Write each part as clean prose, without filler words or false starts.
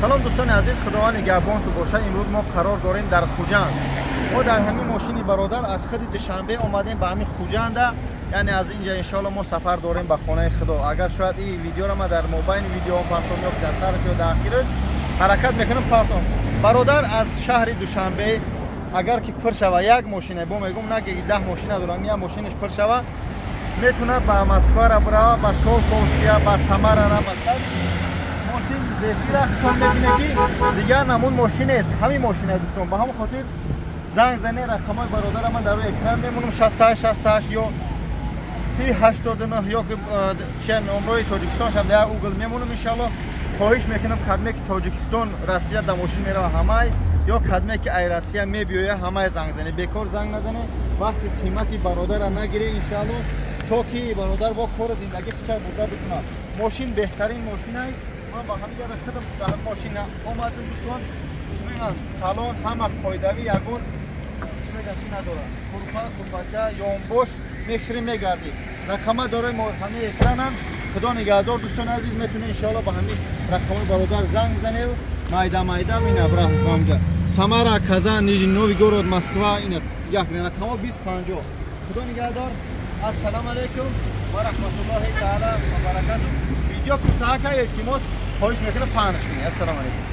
Салом, дӯстони азиз, Худованд нигаҳбонту бошад. Имрӯз мо қарор дорем дар Хуҷанд. Мо дар ҳамин мошини бародар аз худи Душанбе омадем ба ҳамин Хуҷанда, яъне аз инҷа иншоалло мо сафар дорем ба хонаи Худо. Агар шояд ин видеоро ма дар мобайни видеоҳо партом ё дар сараш ё дар ахираш, ҳаракат мекунам партом. Бародар аз шаҳри Душанбе, агар ки пур шава як мошина, бо мегум, на ки 10 мошина дорам, як мошинаш пур шава, метавонад ба Москвара бирава, ба Шолковския, ба Самара рава. Мошин Зефира хитон мебине, ки дигар намун мошин нест, ҳамин мошина, дӯстон. Ба ҳамон хотир занг зане. Рақамҳои бародара ман дар рӯи экран мемонам: 68 68 ё 30 89 ё чи номрои Тоҷикистон шам дар угл мемонам, иншалло. Хоҳиш мекунам, кадме ки Тоҷикистон, Россия да мошин мерава, ҳамай, ё кадме ки ай Россия мебиёя, ҳамай занг зане. Бекор занг назане, вақти қимати бародара нагире, иншалло, то ки бародар бо кору зиндагӣ қича бурда бикунад. Мошин беҳтарин мошинай. Ман ба ҳамин яра худам дар мошина омадам, дӯстон. Чӣ мегӯям, салон ҳама қоидавӣ, ягон, чӣ мегӯям, чӣ надорад, курпа, курпача, ёнбош мехӯрӣ, мегардӣ. Рақама дорои ҳамаи экранам. Худо нигаҳдор, дӯстони азиз. Метавонед, иншоалло, ба ҳамин рақамои бародар занг бизанед. Майда майда ина браҳамҷа Самара, Казан, Нижний Новгород, Москва, ина як рақамо 20 50. Худо нигаҳдор. Ассалому алайкум ва раҳматуллоҳи таала ва баракату. Видео кӯтоҳака, илтимос, хоҳиш мекунам, паҳнаш кунед. Ассалому алайкум.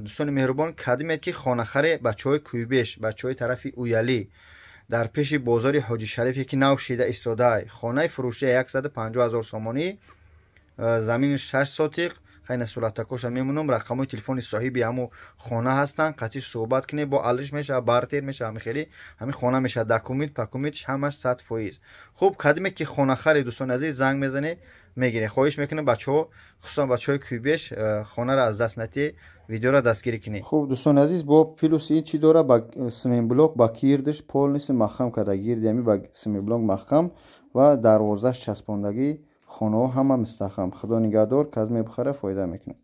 Дӯстони меҳрубон, кадимед ки хонахаре, бачаҳои Кӯйбеш, бачаҳои тарафи Уялӣ, дар пеши бозори Ҳоҷи Шарифе ки нав шида истодаай, хонаи фурӯшия 150 ҳазор сомонӣ, замини 6 сотиқ. Хайна суратакоша мемонам. Рақамҳои телефони соҳиби ҳамун хона ҳастанд, қатиш суҳбат кунед, бо алиш мешава, бартер мешава, ҳами хеле ҳамин хона мешава, документ пакументш ҳамаш 100%. Хуб, кадиме ки хонахаре, дӯстони азиз, занг мезанед, мегиред. Хоҳиш мекунам, бачаҳо, хусусан бачаҳои Кӯйбеш, хонаро аз даст натиҳед, видеоро дастгирӣ кунед. Хуб, дӯстони азиз, бо плюси ин чӣ дора? Ба цементблок, ба кирдиш полностью маҳкам карда, гирди ҳами ба цементблок маҳкам ва дарвозаш часпондагӣ, хонаҳо ҳама мустаҳкам. Худо нигаҳдор, кас мебихара, фоида мекунад.